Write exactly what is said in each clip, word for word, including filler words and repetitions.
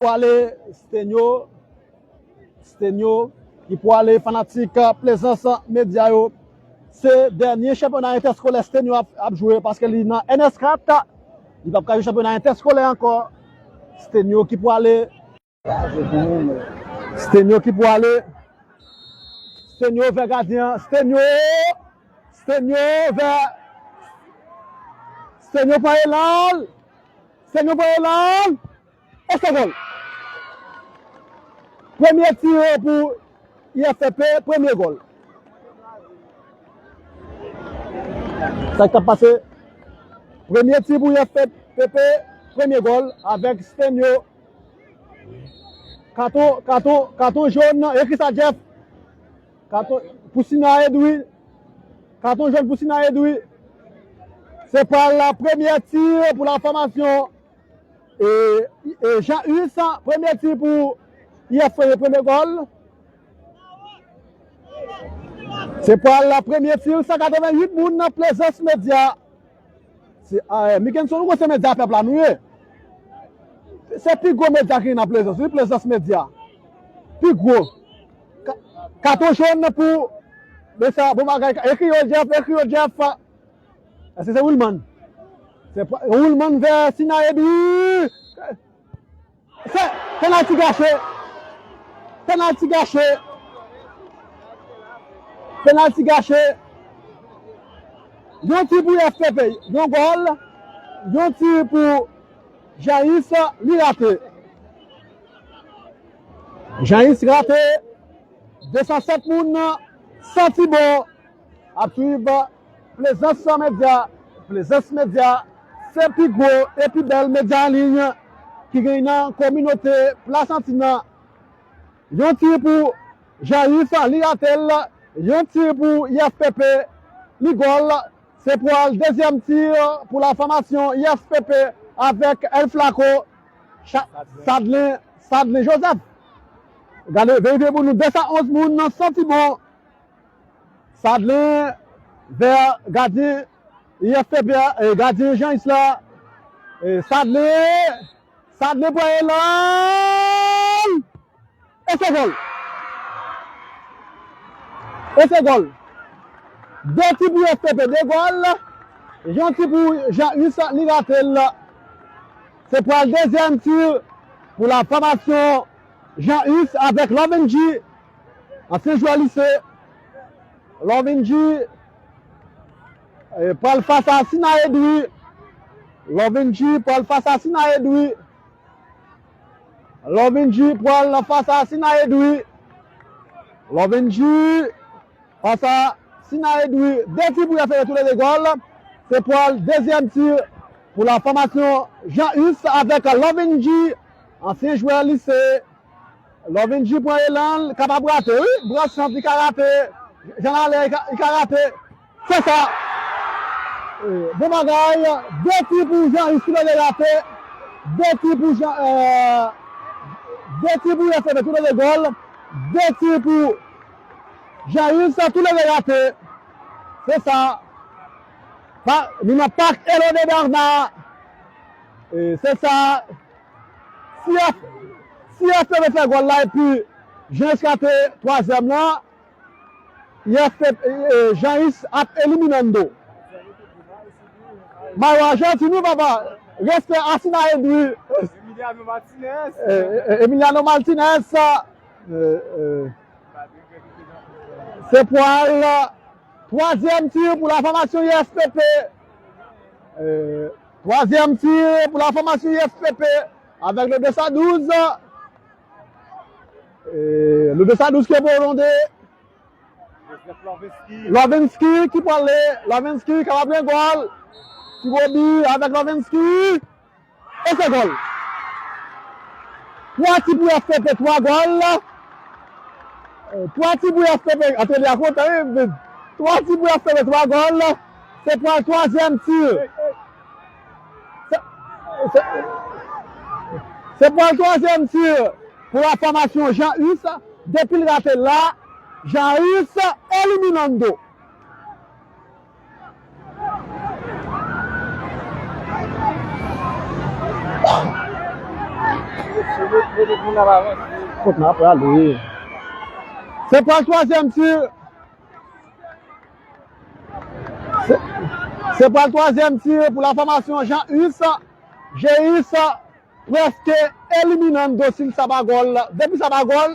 Pou ale Stenyo, Stenyo, ki pou ale fanatik Plaisance Media yo. Se dènye chanpyona entèskolè Stenyo ap, ap jwe paske li nan N S kat. Li p ap ka jwe chanpyona entèskolè ankò. Stenyo ki pou ale. Stenyo ki pou ale. Stenyo vè gadyen an. Stenyo. Stenyo vè. Stenyo pran elan l. Stenyo pran elan l. E se gòl. Premye ti pou I F P P, premye gòl. Sa k ap pase? Premye ti pou I F P P, premye gòl avèk Stenyo. Katon, katon, katon jòn, e ki sa Jeff? Katon pou Sina Edwi. Katon jòn pou Sina Edwi. Se pral premye ti pou la fòmasyon. E, e Jean Us, premye ti pou I F P P, premye gòl. Se pral premye ti, san katrevenn uit moun nan Plaisance Media. Se, ah, eh, Mickenson, ou konn se medya pèp la nou ye. Se pi gwo medya ki gen nan Plaisance, wi, Plaisance Media. Pi gwo. Ka-, katon jòn pou, men sa, bon bagay, ekri yo, Jeff, ekri yo, Jeff. Èske se Wilman? Se pa, Wilman vè Sina Edwi. Se penalti gache. Penalti gache. Penalti gache. Yon ti pou I F P P, yon gòl. Yon ti pou Jean Us, li rate. Jean Us rate. De san sèt moun santi bon ap swiv Plaisance Media. Plaisance Media, se pi gwo e pi bèl medya an liy ki gen nan kominote Plasantin nan. Yon ti pou Jean Us, li rate l. Yon ti pou I F P P, li gòl. Se pral dezyèm ti pou la fòmasyon I F P P avèk El Flaco, Cha-, Sadlen, Sadlen Joseph. Gade, verifye pou nou, de san onz moun nan santi bon. Sadlen vè gadyen I F P P a, e gadyen Jean Us la. E Sadlen, Sadlen pran elan. E se gòl. E se gòl. De ti pou I F P P, de gòl. Yon ti pou Jean Us, li rate l. Se pral dezyèm ti pou la fòmasyon Jean Us avèk Lovenji, ansyen jwè lise. Lovenji, eh, pral fas a Sina Edwi. Lovenji pral fas a Sina Edwi. Lovenji pral fas a Sina Edwi. Lovenji fas a Sina Edwi. De ti pou I F P P, tou le de gòl. Se pral dezyèm ti pou la fòmasyon Jean Us avèk Lovenji, ansyen jwè lise. Lovenji pran elan l, kapab rate, wi. Branch sant, li ka rate. Jan l ale, li ka, li ka rate. Se sa. Eh, bon bagay. De ti pou Jean Us, tou le de rate. De ti pou Jean, eh, de ti pou I F P P, tou le de gòl. De ti pou Jean Us, tou le de rate. Se sa. Pa, nou nan Parc Elo de Bernard. Eh, se sa. Si I F, si I F P P fè gòl la epi Jean Us rate twazyèm lan, I F P P, eh, Jean Us ap eliminando. Mayo Arjantin, wi, papa. Respè a Sina Edwi. Emiliano Martinez. Eh, eh, Emiliano Martinez. Eh, eh. Se pral twazyèm ti pou la fòmasyon I F P P. Eh, twazyèm ti pou la fòmasyon I F P P avèk le de san douz. Eh, le de san douz ki ap volonte. Lovenski ki pral ale. Lovenski kapab gen gòl. Ti Bobi avèk Lovenski. E se gòl. Twa ti pou I F P P, twa gòl. Eh, twa ti pou I F P P, atelier a kontan, wi. Twa ti pou I F P P, twa gòl. Se pral twazyèm ti. Se, se, se pral twazyèm ti pou la fòmasyon Jean Us. Depi l rate la, Jean Us eliminando. Kot n ap prale? Se pral twazyèm ti. Se, se pral twazyèm ti pou la fòmasyon Jean Us. Jean Us prèske elimine Dosil, sa pa gòl. Depi sa pa gòl,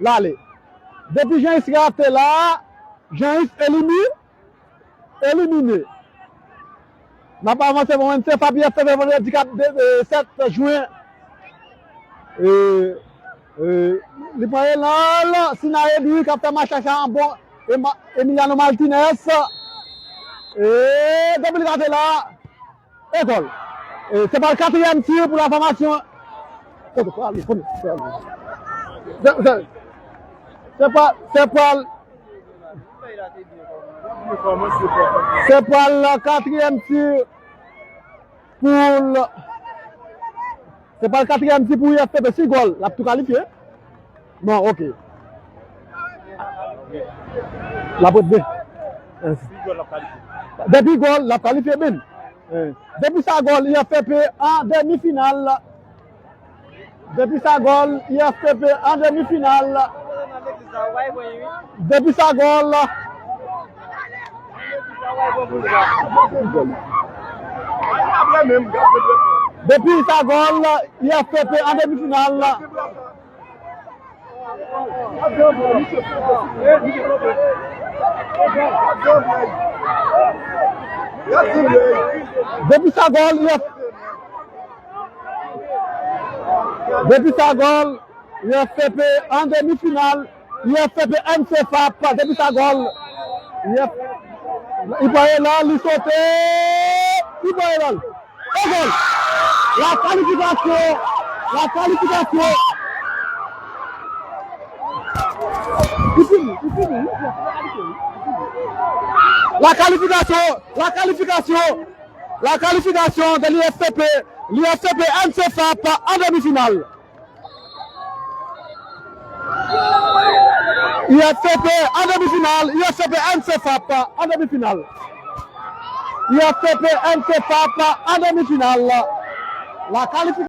l ale. Depi Jean Us rate la, Jean Us elimine. Elimine. N ap avanse pou N C F A P I F P P vandredi k ap de, de, sèt jen. E, e, li pran elan l, Sina Edouard k ap fè machach an bon, Ema-, Emiliano Martinez. E, depi l rate la, e gòl. E, se pral katriyèm ti pou la fòmasyon. Kote, prale, kote, prale. Se, se, se pral, se pral, se pral katriyèm ti pou l, se pral katriyèm ti pou U F P P. Si gòl, l ap tou kalifye. Bon, ok. L ap ret byen. Depi gòl, l ap kalifye byen. Depi sa gòl, U F P P an demi final. Depi sa gòl, U F P P an demi final. Depi sa gòl, Depi sa gòl, U F P P an demi final. Depi sa gòl, U F P P. Depi sa gòl, U F P P an demi final. U F P P N C F A P. Depi sa gòl, U F P P, li pran elan, li sote. Li pran elan. E gòl! La kalifikasyon! La kalifikasyon! Li fini, li fini, li fini. La kalifikasyon! La kalifikasyon! La kalifikasyon de l'U F P P, l'U F P P N C F A P an demi final. U F P P an demi final, U F P P N C F A P an demi final. U F P P N C F A P an demi final. La kalifikasyon.